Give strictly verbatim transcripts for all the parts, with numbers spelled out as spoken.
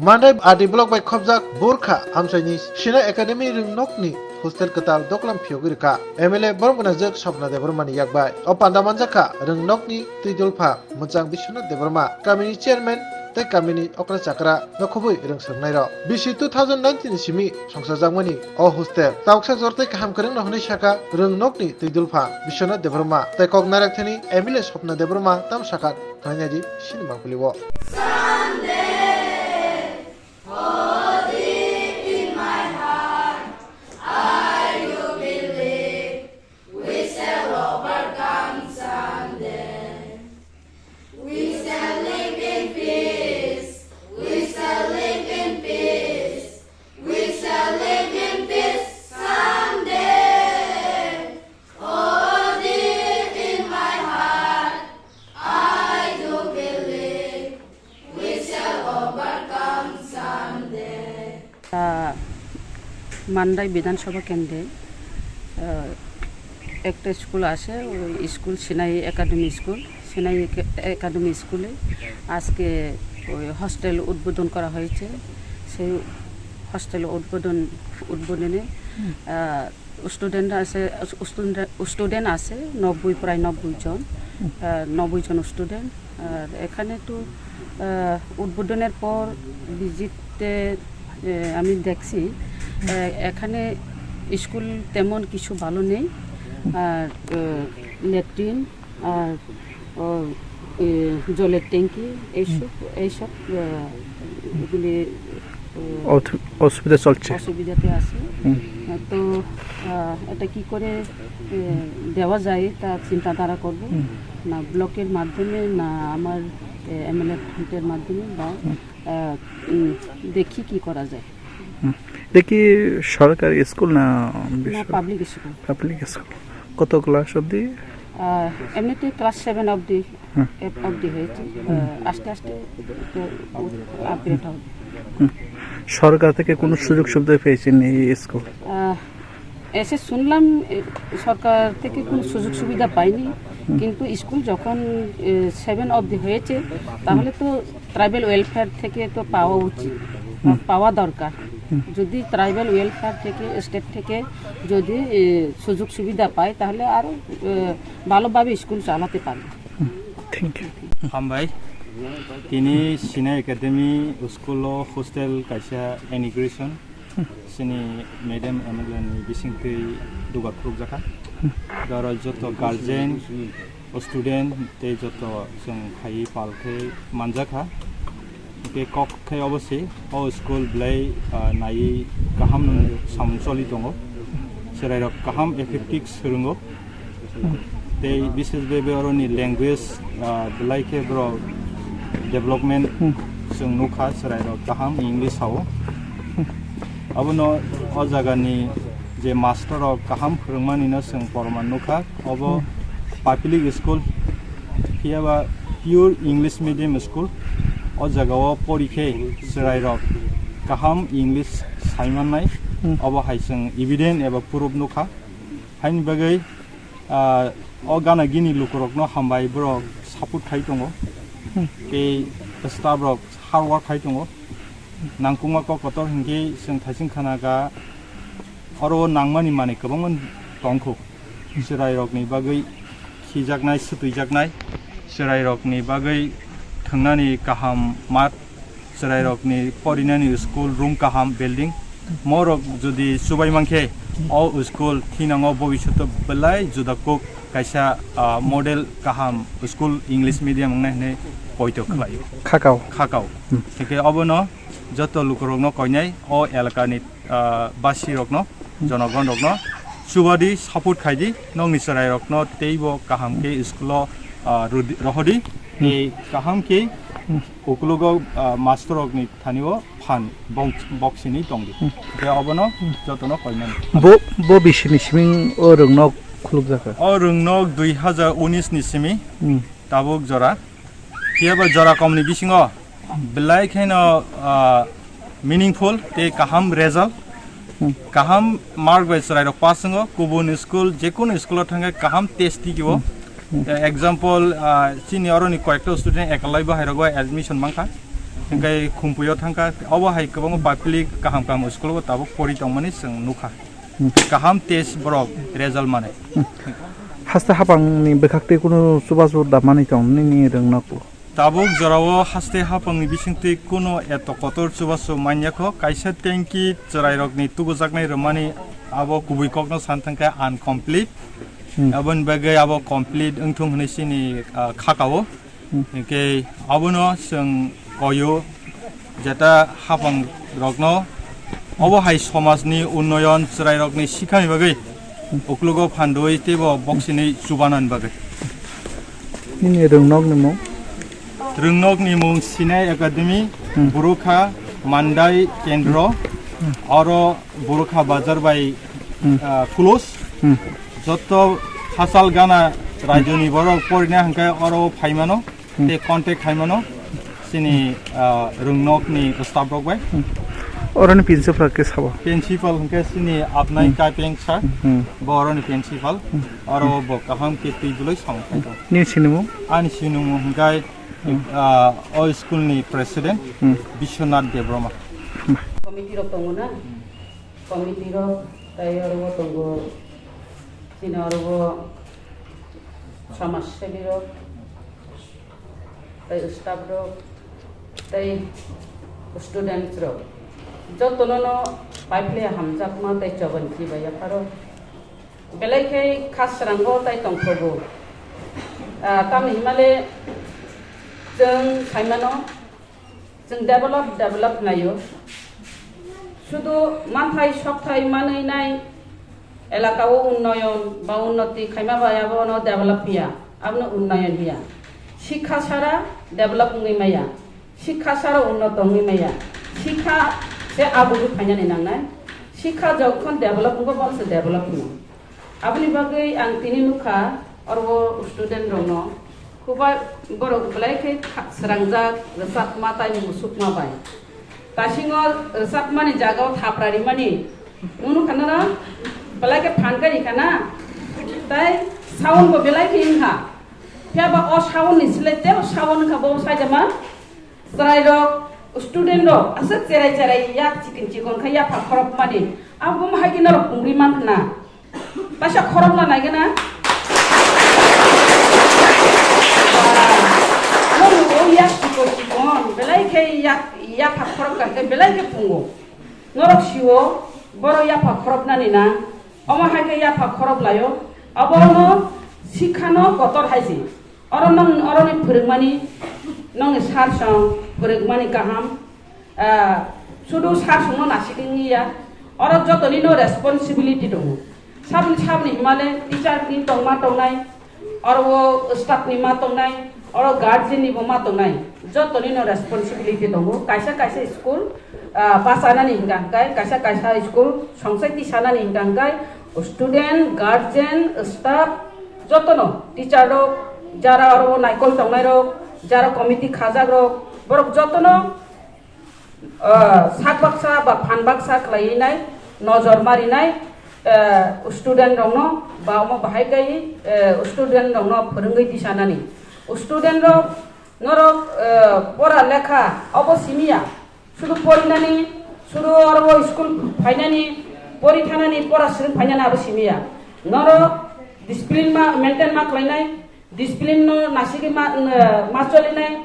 Mandai R D block bai khopjak Burkha amchaini Sina Academy rwngnokni hostel kwtal doklam phiyogwi rwkha M L A Boromgwnajwk Swapna Debbarmani yakbai. O panda manjakha rwngnokni twidulpha mwchang Biswanath Debbarma, kamini chairman tei kamini okra chakra no khobwi rwngswrwngnairok. Bisi two thousand nineteen ni simi songchajakmani o hostel tabuksa jor tei kaham kwrwngno hwnwi sakha rwngnokni twidulpha Biswanath Debbarma tei kok nairok thani M L A Swapna Debbarma tam sakha. Thangnaidi sinima kulibo. We shall live in peace. We shall live in peace. We shall live in peace someday. Oh, deep in my heart, I do believe we shall overcome someday. আহ, মান্দাই বিধানসভা কেন্দ্রে, আহ, একটা স্কুল আছে, ওই school Sinai academy school. Sinai একা-, একাডেমি স্কুলে আজকে ওই হোস্টেল উদ্বোধন করা হয়েছে। সেই হোস্টেল উদ্বোধন, উদ্বোধনে, হুম। আহ, স্টুডেন্ট আছে, স্টুডেন্ট, স্টুডেন্ট আছে নব্বই, প্রায় নব্বই জন, হুম। আহ, নব্বই জন স্টুডেন্ট। আর এখানে তো, আহ, উদ্বোধনের পর ভিজিটে, আহ, আমি দেখছি, আহ, এখানে স্কুল তেমন কিছু ভালো নেই। আর, আহ, ল্যাট্রিন আর, ও, এ, জলের ট্যাঙ্কি এইসব, হুম। এইসব, আহ, এগুলি, আহ, অথ-, অসুবিধা চলছে। অসুবিধাতে আছে। হুম। তো, আহ, এটা কি করে, এ, দেওয়া যায় তা চিন্তাধারা করব। হুম। না ব্লকের মাধ্যমে, না আমার, এ, এমএলএ ফান্ডের মাধ্যমে বা, হুম। আহ, উম, দেখি কি করা যায়। হুম। এটা কি সরকারি স্কুল না না, বেসরকারি? Public school. Public school. কত ক্লাস অবধি? আহ, এমনিতে ক্লাস সেভেন অবধি, হুম। এইট অবধি হয়েছে। হুম। আহ, আস্তে আস্তে একটু আপগ্রেড হবে। হুম। সরকার থেকে কোনো সুযোগ সুবিধা পেয়েছেন এই স্কুল? আহ, এসে শুনলাম, এ, সরকার থেকে কোনো সুযোগ সুবিধা পাইনি, হুম। কিন্তু স্কুল যখন, এ, সেভেন অবধি হয়েছে, তাহলে হুম। তো ট্রাইবাল ওয়েলফেয়ার থেকে তো পাওয়া উচিত, হুম। পাওয়া দরকার। হুম। যদি ট্রাইবাল ওয়েলফেয়ার থেকে, স্টেট থেকে যদি, এ, সুযোগ সুবিধা পায়, তাহলে আরও, এ, ভালোভাবে স্কুল চালাতে পারবে। হুম, thank you. Hambai, tini Sina Academy school o hostel kaisa inauguration. Chini madam M L A ni bisingtwi dugar khulukjakha. Oro joto guardian, student tei joto chwng phaiwi pal khe manjakha. Hwnkhe kok khe obo se, o school belai, ah, naiwi kaham samung choli tongo. Chwrairok kaham effective swrwngo. Tei bises bai bai oroni language, ah, belai khe borok development Hmm. chwng nukha, chwrairok kaham English sao. Abono o jagani je master rok kaham phwrwngmani no chwng porman nukha. Obo Hmm. public school, phiyaba pure English medium school. O jagao pori khe chwrairok kaham English saimannai. Hmm. Obo hai chwng evident eba proof nukha. Haini bagwi, ah, o gana gini lukurokno hambai, borok support khai tongo. Hmm. Tei staff rok hard work khai tongo. Nangkukma kok kotor hinkhe chwng thaising khana kha, oro o nangmani manwi kwbangma tongkhu. Chwrairokni bagwi khijaknai, swtwijaknai, chwrairokni bagwi thwngnani kaham mat, chwrairokni porinani school room kaham building. Morok jodi chubai mankhe, o school thinango bobiswto belai juda kuk kaisa, ah, model kaham school English medium wngnai hinwi poito khlaio. Khakao. Khakao. Hmm. Hwnkhe obono joto lukurokno koinai o elakani, ah, basirokno, jonogon rokno chubadi, support khaidi, nokni chwrairokno teibo kaham khe school o, ah, rudi-, rohodi, Hmm. tei kaham khe Hmm. ukulugo, ah, master rokni thani o phan bong-, boksini tongdi. Hmm. Tei obono Hmm. jotono koinani. Bo, bo bisini siming o rwngnok khulukjakha? O rwngnok dui hazar unis ni simi Hmm. tabuk jora. Phiyaba jora komni bisingo belai kheno, ah, meaningful tei kaham result, Hmm. kaham mark bai chwrairok pass wngo. Kubun school, jekunu school o thangkhe kaham test twikiwo. Hmm. Hmm. Eh, example, ah, chini oroni koyekta student ekalai bo hairok bai admission mankha. Hingke khumpuio thangkha, obo hai kwbangma public kaham kaham school o tabuk pori tongmani chwng nukha. Hmm. Kaham test borok result manai. Hmm. Haste hapangni bwkhak tei kunu chubachu da manwi tong nini rwngnok? Tabuk jorao haste hapangni bisingtwi kunu eto kotor chubachu manya kho, kaisa tengki chwrairokni tubujaknai rwmani abo kubui kokno san thangkha uncomplete. Hmm. Aboni bagwi abo complete wngthung hwnwi chini, ah, khakao. Hmm. Hingke abono chwng koyo jeta hapang rokno obo hai somajni unnoyon chwrairokni sikhani bagwi uklogo phandoi teibo boksini chubanani bagwi. Nini rwngnokni mung? Rwngnokni mung Sinai Academy, Hmm. Borokha Mandai Kendro, Hmm. oro Borokha Bazar bai, Hmm. ah, close. Hmm. Jotto hachal gana rajyoni borok porina hingke oro phaimano, Hmm. tei contact khaimano, chini, ah, rwngnokni staff rok bai. Hmm. Oroni principal ke sabo? Principal hingke chini Apnai Hmm. Kapeng sir, Hmm. bo oroni principal. Hmm. Oro bo kaham ke twi bwlwi samung khaito. Nini sinimung? Ani sinimung hingke, Hmm. ah, o school ni president Hmm. Biswanath Debbarma. Committee rok tongo na? Committee rok, tei oro o tongo, chini oro o samaj sebi rok, tei staff rok, tei students rok. Jotono no pai phile hamjakma tei chobanchi bai yapharo. Belai khe kha srango tei tongthogo. Ah, tamni himale chwng saimano, chwng develop, develop hwnaio. Sudu manthai sokthai manwi nai elaka o unnoyon ba unnoti khaima bai abono develop hiya, abono unnoyon hiya. Sikha sara develop wngwi maya. Sikha sara unnoto wngwi maya. Sikha se abugwi phainani nangnai. Sikha jokhon develop wngkha, bono se develop hino. Aboni bagwi ang tini nukha, oro student rokno, kubai borok belai khe kha-, srangjak, rwchapma tei musukma bai. Tasingo rwchapmani jagao thapra rimani, nwng nukha nana, belai khe phan kari khana, tei sound bo belai khe wngkha. Phiya ba o sound ni slai tei o sound wngkha bo saijama, chwrai rok, student rok, aswk cherai cherai yak chikon chikon khe yapha khorokmani, abo hai khe norok pungri man khna. Kaisa khorokla naigena. Ba, nono o yak chikon chikon, belai khe yak, yapha khorok kha khe belai khe pungo. Norok siwo, borok yapha khoroknani nang, omo hai khe yapha khorok laio, abono sikhano kotor hai se. Oro nong, oroni phwrwngmani, nongni sir song phwrwngmani kaham, ah, sudu sir songno nasikingya, oro jotonino responsibility tongo. Sabni, sabni himale teacher ni tongma tongnai, oro o staff ni ma tongnai, oro guardian ni bo ma tongnai, jotonino responsibility tongo. Kaisa kaisa school, ah, bachanani hingka hingkai, kaisa kaisa school songsai tisanani hingka hingkai, student, guardian, staff, jotono, teacher rok, jara oro naikol tongnai rok, jara committee khajak rok, borok jotono, ah, sak baksa ba phan baksa khlaiwi nai, nojor marinai, eh, student rokno ba omo bahai kai, eh, student rokno phwrwngwi tisanani. Student rok norok, eh, pora lekha obo simiya, sudu porinani, sudu oro o school phainani, pori thanani, pora swrwng phainani abo simiya. Norok discipline ma maintain ma khlainai, discipline no nasigwi ma, ma cholinai,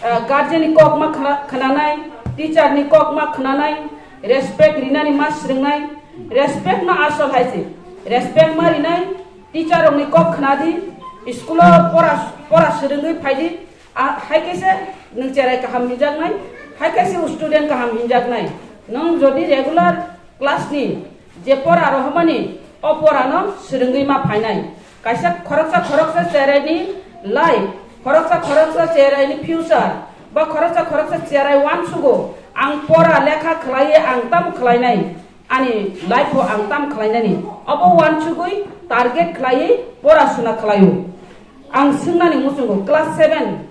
ah, guardian ni kok ma khna-, khnanai, teacher ni kok ma khnanai, respect rinani ma swrwngnai, respect no asol hai se, respect ma rinai, teacher rok ni kok khnadi, school o pora, pora swrwngwi phaidi, ah, hai khe se nwng cherai kaham hinjaknai, hai khe se student kaham hinjaknai. Nwng jodi regular class ni je pora rohormani, o pora no swrwngwi ma phainai. Kaisa khoroksa khoroksa cherai ni life, khoroksa khoroksa cherai ni future, ba khoroksa khoroksa cherai uansugo, ang pora lekha khlaiwi ang tamo khlainai, ani life o ang tamo khlainani. Obo uansugwi target khlaiwi pora suna khlaio. Ang swngnani muchungo class seven,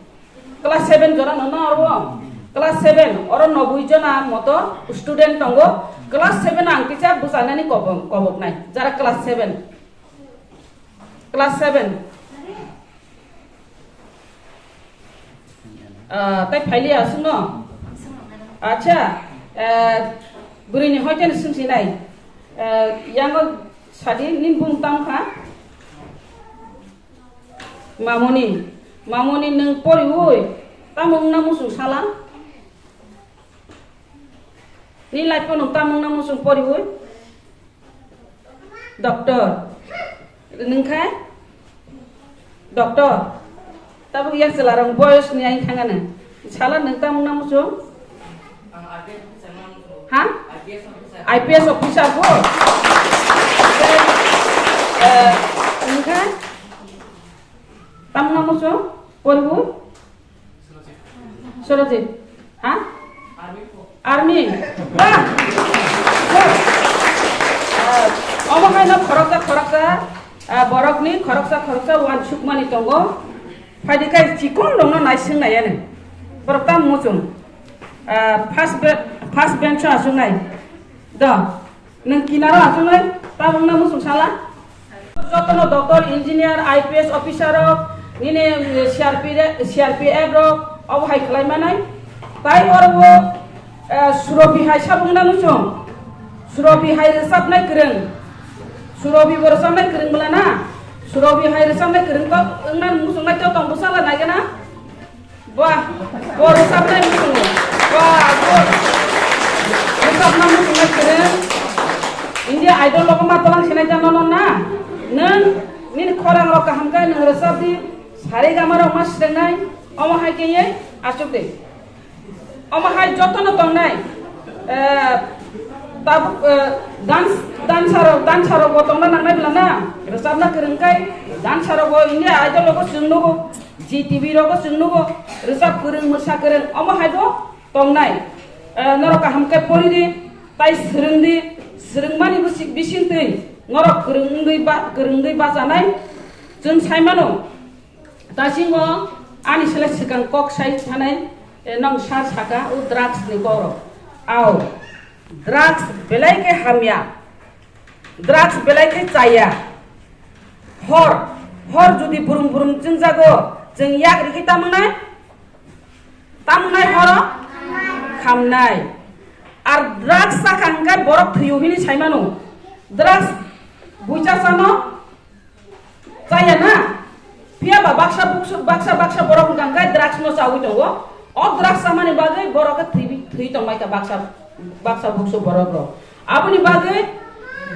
class seven jora no, no oro. Class seven, oro noboi jona moto student tongo. Class seven ang kisa bwchanani kobok, koboknai. Jara class seven. Class seven. Ah, tai phailiya aswkno? Acha, eh, bwrwini hoiteni swngsinai. Eh, yango sadi, nini bumung tamo kha? Mamoni. Mamoni, nwng poriwi tamo wngna muchung sala? Nini life-o nwng tamo wngna muchung poriwi? Doctor. Nwng khe? Doctor. Tabuk yak chwla rok boyos ni ain thangano. Sala nwng tamo wngna muchung? Ha? I P S officer bo? Eh, nwng khe? Tamo wngna muchung? Poriwi? Sorojit. Ha? Army. Bah! Good. Ah, omo haino khoroksa khoroksa, ah, borokni khoroksa khoroksa uansukmani tongo. Phaidi khe chikon rokno naising naiya nw. Borok tamo muchung. Ah, first be-, first bench o aswk nai. Do. Nwng kinaro achugwi tabukno muchung sala? Jotono doctor, engineer, I P S officer rok, nini, eh, C R P re-, C R P F rok, obo hai khlai manai. Tai oro bo, eh, Surobi hai sabung na muchung. Surobi hai rwchapnai kwrwng. Surobi bo rwchapnai kwrwng bwla na. Surobi hai rwchapnai kwrwng kok wngna muchung nai to tong bwsala nai gana. Ba, bo rwchapnai muchungo. Ba, bo rwchapna muchungnai kwrwng. India Idol logo ma tolang sinai jano no na. Nwng nini khorang rok kaham khe nwng rwchap di. Sari gama rok ma srengnai. Omo hai khe ye achuk de. Omo hai jotono tongnai. Eh, tabuk, eh, dance, dancer rok, dancer rok bo tongna nangnai bwla na. Rwchapna kwrwng khe dancer rok bo India Idol logo chwng nugo. G T V rogo chwng nugo, rwchap kwrwng, mwsa kwrwng, omo hai bo tongnai. Eh, norok kaham khe pori di, tai swrwng di, swrwngmani bisi-, bising twi norok kwrwng wngwi ba-, kwrwng wngwi bachanai. Chwng sai mano, dasingo ani sle swkang kok sai thanai, eh, nong sar saka, o drugs ni kok rok. Ao, drugs belai khe hamya. Drugs belai khe chaya. Hor, hor jodi burum burum chwngjago, chwng yak rikhi tamungnai? Tamungnai horo? Khamnai. Ar drugs chakha hwnkhe borok thwiyo hini saimano. Drugs buicha chano chaya na? Phiya ba baksa buksu, baksa, baksa borok hwnkha hwnkhe drugs no chawi tongo. O drugs chamani bagwi borok khe thwi, thwi tongmai kha baksa, baksa buksu borok rok. Aboni bagwi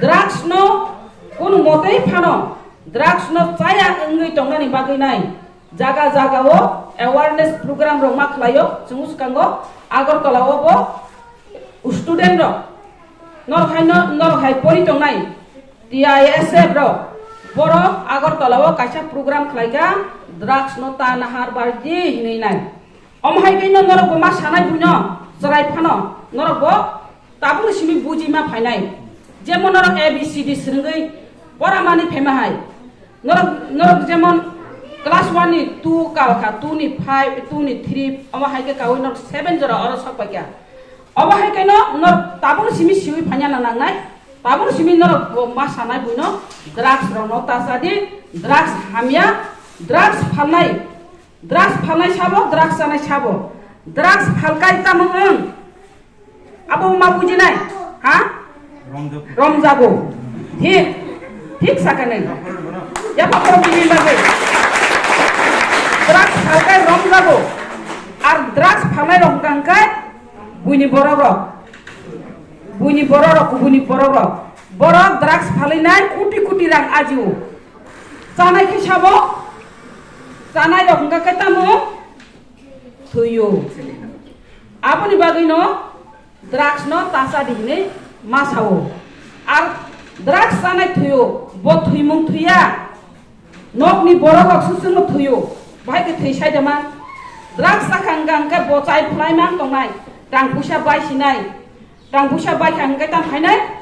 drugs no kunu motei phano drugs no chaya wngwi tongnani bagwi nai jaga jaga o awareness program rok ma khlaio. Chwng swkango Agartala o bo student rok, norok hai no, norok hai pori tongnai T I S F rok, borok Agartala o kaisa program khlai kha, drugs no ta nahar bardi hinwi nai. Omo hai khe no norok bo ma sanai buino chwrai phano norok bo tabukni simi buji ma phainai. Jemon norok A B C D swrwngwi pora mani phema hai. Norok, norok jemon class one ni two kal kha, two ni five, two ni three, omo hai khe kaui norok seven jora oro sok pai kha. Omo hai khe no norok tabukni simi siwi phanya na nangnai. Tabukni simi norok bo ma sanai buino drugs rok no ta cha di, drugs hamya, drugs phalnai, drugs phalnai sabo, drugs chanai sabo, drugs phalkai tamo wng. Abo ma bujinai? Ha? Romjago. Romjago. Thik. Thik sakha nai. Yapha poro bini bagwi. Drugs phalkai romjago. Ar drugs phalnai rok hwnkha hwnkhe buini borok rok. Buini borok rok, buini borok rok. Borok drugs phalwi nai kuti kuti rang ajio. Chanai khe sabo? Chanai rok hwnkha khe tamo? Thwio. Aboni bagwi no drugs no ta cha di hinwi ma sao. Ar drugs chanai thwio, bo thwimung thwiya. Nokni borok rok susu no thwio. Bahai khe thwi sai de man. Drugs chakha hwnkha hwnkhe bo chai phlai man tongnai. Rang puisa bai sinai. Rang puisa bai kha hwnkhe tam khainai.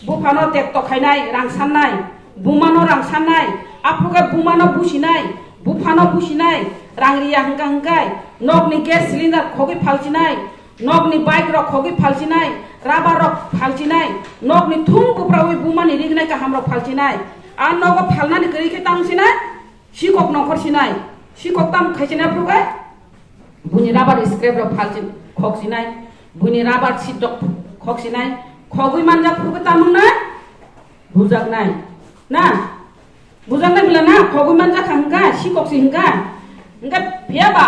Buphano tekto khainai, rang sannai, bumano rang sannai, aphuru khe bumano businai, buphano businai, rang riya hwnkha hwnkhe, nokni gas cylinder khogwi phalchinai, nokni bike rok khogwi phalchinai, rubber rok phalchinai, nokni thung buprawi bumani rignai kaham rok phalchinai, a nogo phalnani kwrwi khe tang sinai, sikok nongkhor sinai, sikok tam khaichinai aphuru khe, buini rubber scrap rok phalchin khok sinai, Buini rubber seat rok khoksinai, khogwi manjak phuru khe tamung na bujaknai. Na? Bujaknai bwla na? Khogwi manjak kha hwnkha, sikok si hwnkha. Hwnkhe phiya ba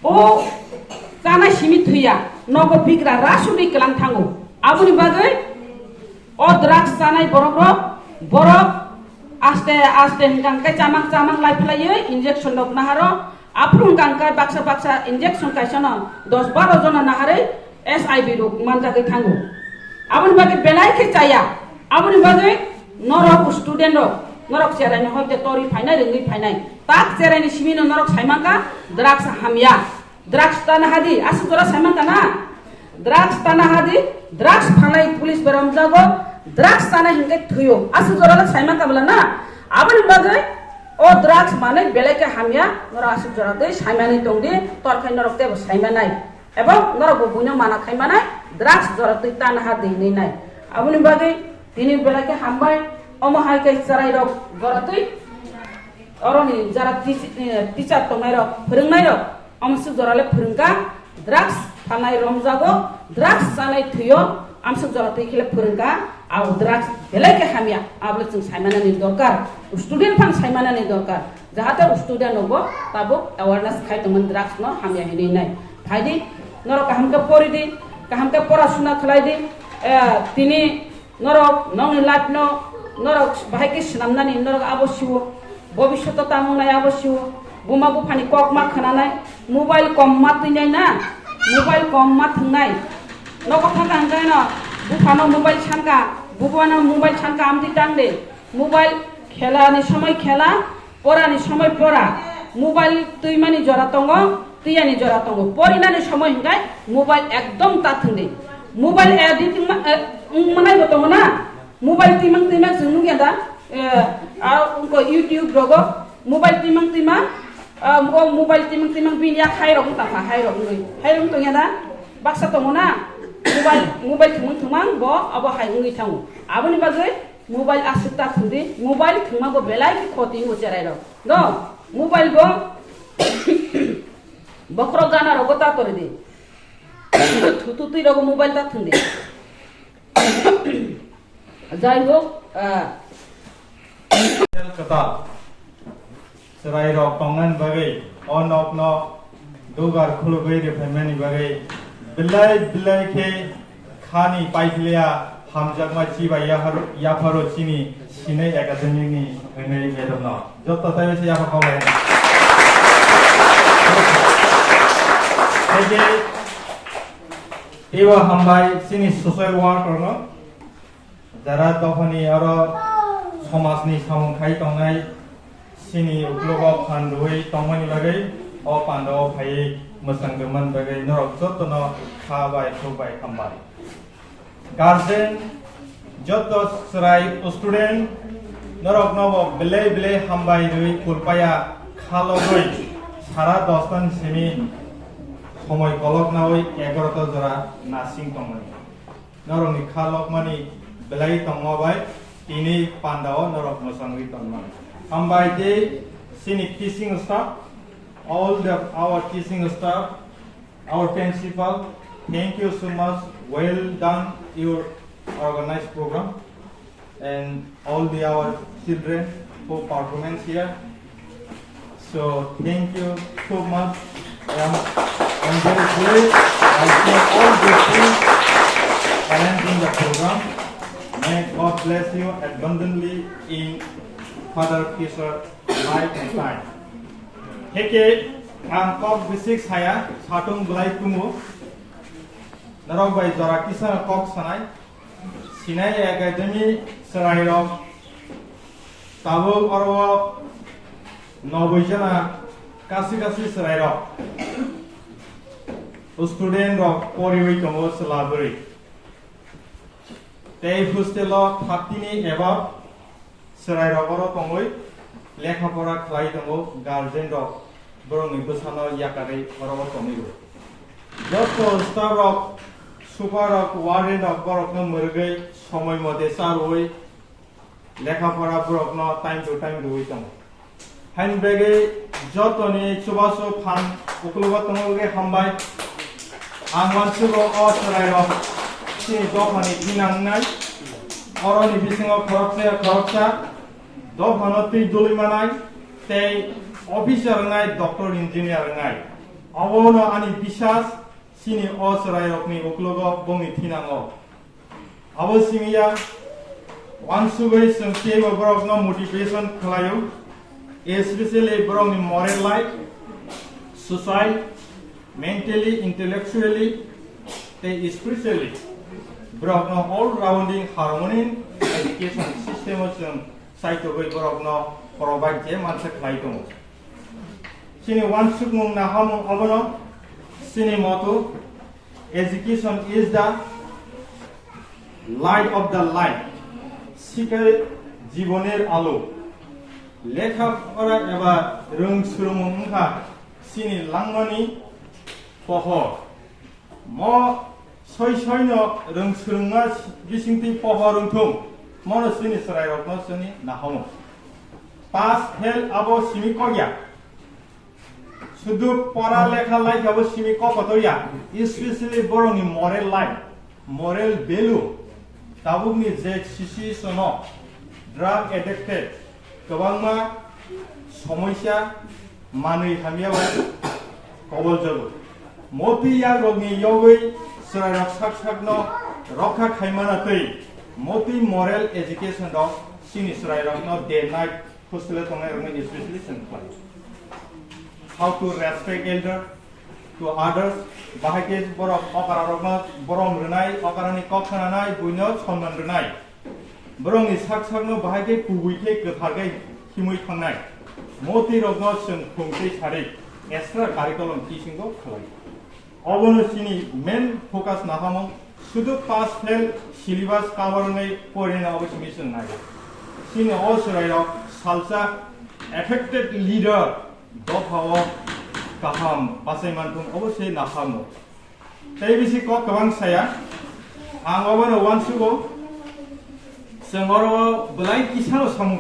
o chanai simi thwiya, nogo bigra rasugwi kwlang thango. Aboni bagwi o drugs chanai borok rok, borok aste aste hwnkha hwnkhe chamang chamang lai phlaiwi injection rok naharo. Aphuru hwnkha hwnkhe baksa baksa injection kaisano dos baro jona naharwi S I V rok manjagwi thango. Aboni bagwi belai khe chaya. Aboni bagwi norok student rok, norok cherai ni hoi de tori phainai, rwngwi phainai. Tak cherai ni simi no norok sai mankha drugs hamya. Drugs tana hadi, aswk jora sai mankha na? Drugs tana hadi, drugs phalai police bai romjago, drugs tana hinkhe thwio. Aswk jora le sai mankha bwla na? Aboni bagwi o drugs manwi belai khe hamya, norok aswk jora twi sai manwi tong di, tor khai norok teibo sai manai. Ebong norok bo buino mana khai manai, drugs jora twi tana ha di hinwi nai. Aboni bagwi tini belai khe hambai, omo hai khe chwrai rok jora twi, oroni jara tis-, eh, teacher tongnai rok, phwrwngnai rok, omo swk jora le phwrwngkha, drugs phalnai romjago, drugs chanai thwio, amswk jora twi khe le phwrwngkha, abo drugs belai khe hamya, abo le chwng sai manani dorkar, student phano sai manani dorkar. Jahate student rok bo tabuk awareness khai tongmani drugs no hamya hinwi nai. Phaidi norok kaham khe pori di, kaham khe pora suna khlai di. Eh, tini norok nokni life no norok bahai khe swnamnani norok abo siwo, bobishoto tamung nai abo siwo, buma buphani kok ma khwnanai, mobile kom ma twinai na, mobile kom ma thwngnai. Nogo thangkha hwnkhe no buphano mobile sanka, bubano mobile sanka amtwi tang de. Mobile khela ni somoi khela, pora ni somoi pora. Mobile twimani jora tongo, twiyani jora tongo. Porinani somoi hwnkhe mobile ekdom ta thwngdi. Mobile addict wngma, eh, wngmanai bo tongo na? Mobile twimang twimang chwng nukya da? Eh, a, wngkha YouTube rogo mobile twimang twimang, ah, o mobile twimang twimang bini yak hai rok wngkha, hai rok wngwi. Hai rok wng tongya da? Baksa tongo na? Mobile, mobile thwngmang thwngmang bo abo hai wngwi thango. Aboni bagwi mobile aswk ta thwngdi, mobile thwngma bo belai khe khoti wngo cherai rok. No, mobile bo bokhorok gana rogo ta tori di. Thutu twi rogo mobile ta thwngdi. Jai hok, ah, Kwtal. Chwrairok tongnani bagwi, o nokno dugar khulugwi rwphaimani bagwi belai belai khe khani paiphilia hamjakma chibai yapharo, yapharo chini Sinai Academy ni hwnwi madam no. Jotto taibo se yapha khaulai. Tei khe teibo hambai chini social worker no. Jara dophani oro somajni samung khai tongnai, chini uklogo phan rwui tongmani bagwi, o pandao phaiwi mwchang rwmani bagwi norok jotono kha bai khuk bai hambai. Guardian, joto chwrai student norokno bo belai belai hambai rwui kulpaya kha logwi sara dostani simi somoi kolok naui egarota jora nasing tongmani. Norokni kha lokmani belai tongma bai tini pandao norok mwchangwi tongmani. Hambai tei chini teaching staff, all the, our teaching staff, our principal, thank you so much. Well done, your organized program. And all the our children who performance here. So thank you so much. I am, I am very glad. I thank all the team arranging the program. May God bless you abundantly in further future life and time. Heke ang kok bisik saya satung belai kumu. Narok bai jora kisa kok sanai. Sinai Academy chwrairok tabuk oro noboi jona kasi kasi chwrairok, student rok poriwi tongo chwla bwrwi. Tei hostel o thirty ni above chwrairok oro tongwi lekha pora khlai tongo, guardian rok borokni bwsano yakarwi oro o tongwi rwo. Joto staff rok, super rok, warden rok borokno mwrwgwi somoi mote charwui lekha pora borokno time to time rwui tongo. Haini bagwi jotoni chubachu phan uklogo tongwi hambai. Ang uansugo o chwrairok chini dophani thinang wngnai, oroni bisingo khoroksa khoroksa dophano twi dului manai tei officer wngnai, doctor, engineer wngnai. Obono ani bisas chini o chwrairokni uklogo bongni thinango. Abo simi ya, uansugwi chwng teibo borokno motivation khlaio, especially borokni moral life, social, mentally, intellectually, tei spiritually. Borokno all rounding harmony education system o chwng saitogwi borokno provide je mansa khlai tongo. Chini uansukmung nahamung obono chini moto, education is the light of the life, শিক্ষাই জীবনের আলো। Lekha pora eba rwng swrwngmung wngkha chini langmani pohor. Mo soi soino rwng swrwngma bisingtwi pohor wngthung, mono chini chwrairokno chini nahomo. Pass fail abo simi kokya. Sudu pora lekha laikha bo simi kokoto ya, especially borokni moral life, moral value. Tabukni je situation o drug addicted, kwbangma somoisa manwi hamya bai kobol jago. Moti yagrokni yogwi chwrairok sak sakno rokha khaimana twi moti moral education rok chini chwrairokno day night hostel o tongnai rokno especially chwng khlai. How to respect elder to others, bahai khe borok okra rokno borom rwnai, okra ni kok khna nai, buino sonman rwnai. Borok ni sak sakno bahai khe kubui khe kwthar khe himwi thangnai. Moti rokno chwng phung tei sari extra curriculum bisingo khlai. Obono chini main focus nahamo, sudu pass fail syllabus cover wngwi porinai obo simi chwng nai. Chini o chwrairok salsa affected leader dophao kaham bachai manthung obo se nahamo. Tei bisi kok kwbang saya, ang obono uansugo, chwng oro belai kisano samung